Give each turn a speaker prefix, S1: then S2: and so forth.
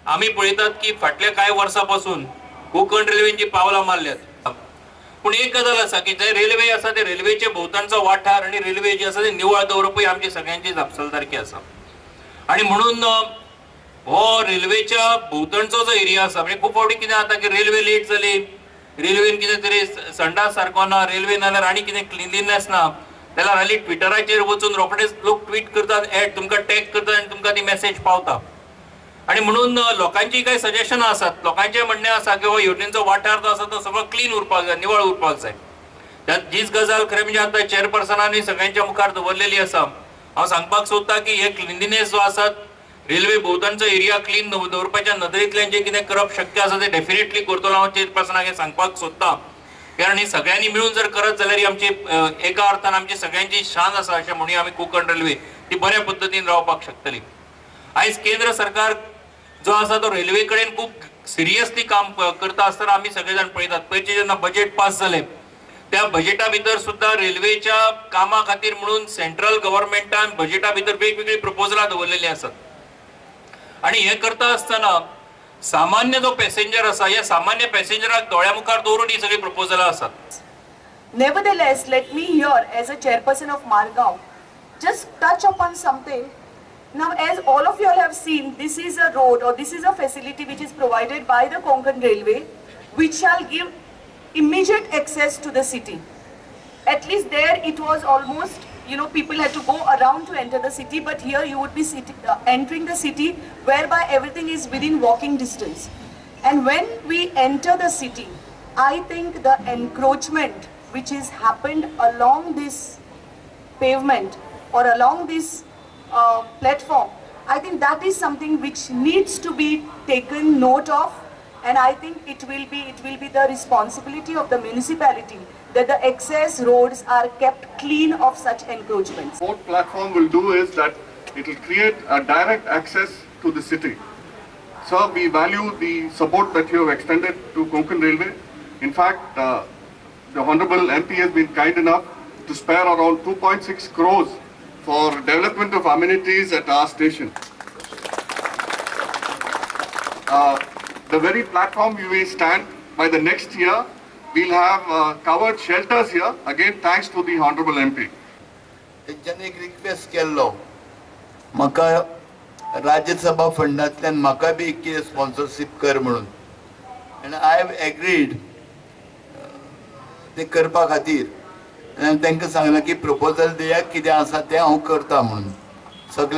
S1: आमी पळयतात की फाटल्या कांय वर्सां पासून कोंकण रेल्वेन जी पावलां मारल्यात, पूण एक गजाल आसा की जे रेल्वे आसा ते रेल्वेचे भोंवतणचो वाठार आनी रेल्वे जी आसा ते निवळ दवरपूय आमची सगळ्यांची जापसालदारकी आसा. आनी म्हणून हो रेल्वेच्या भोंवतणचो जो एरिया आसा, म्हणजे खूब फावटी कितें जाता की रेल्वे लेट जाली, रेल्वेन कितें तरी संडास सारको ना, रेल्वे नाल्यार आनी कितें क्लिनलीनेस ना जाल्यार हालीं ट्विटराचेर वचून रोखडेच लोक ट्वीट करतात, एड तुमकां टॅग करतात आनी तुमकां ती मॅसेज पावता. आनी म्हणून लोकांची कांय सजेशनां आसात, लोकांचें म्हणणें आसा की हो हेवटेनचो वाठार जो आसा तो सगळो क्लीन उरपाक जाय, निवळ उरपाक जाय. जीच गजाल खरें म्हणजे आतां चेअरपर्सनांनी सगळ्यांच्या मुखार दवरलेली आसा. हांव सांगपाक सोदता की हे क्लिनलीनेस जो आसा रेल्वे भोंवतणचो एरिया क्लीन दवरपाच्या नदरेंतल्यान जें कितें करप शक्य आसा तें डेफिनेटली करतलो. हांव चेअरपर्सनाक हें सांगपाक सोदता, कारण ही सगळ्यांनी मेळून जर करत जाल्यार आमची एका अर्थान आमची सगळ्यांची शान आसा अशें म्हणूया आमी कोंकण रेल्वे ती बऱ्या पद्दतीन रावपाक शकतली. आयज केंद्र सरकार जो आसा तो रेल्वे कडेन खूब सिरियसली काम करता आसतना आमी सगळे जाण पळयतात. पयचे जेन्ना बजेट पास जालें त्या बजेटा भितर सुद्दां रेल्वेच्या कामा खातीर म्हणून सेंट्रल गव्हर्मेंटान बजेटा भितर वेगवेगळीं प्रपोजलां दवरलेलीं आसात. आनी हें करता आसतना सामान्य जो पॅसेंजर आसा ह्या सामान्य पॅसेंजराक दोळ्या मुखार दवरून ही सगळीं प्रपोजलां आसात.
S2: Nevertheless, let me here as a chairperson of Margao just touch upon something. Now, as all of you all have seen, this is a road or this is a facility which is provided by the Konkan Railway, which shall give immediate access to the city. At least there it was almost, you know, people had to go around to enter the city, but here you would be entering the city whereby everything is within walking distance. And when we enter the city, I think the encroachment which is happened along this pavement or along this platform, I think that is something which needs to be taken note of, and I think it will be the responsibility of the municipality that the excess roads are kept clean of such encroachments.
S3: What platform will do is that it will create a direct access to the city. Sir, we value the support that you have extended to Konkan Railway. In fact, the Honorable MP has been kind enough to spare around 2.6 crores for development of amenities at our station. The very platform we will stand by the next year, we'll have covered shelters here, again thanks to the Honorable MP.
S4: तेंच्यांनी एक request केल्लो म्हाका राज्यसभा फंडांतल्यान म्हाका बी कितें sponsorship कर म्हणून, आनी I have agreed ते करपा खातीर. आनी तांकां सांगलां की प्रपोजल दिया, कितें आसा तें हांव करता म्हणून. सगळें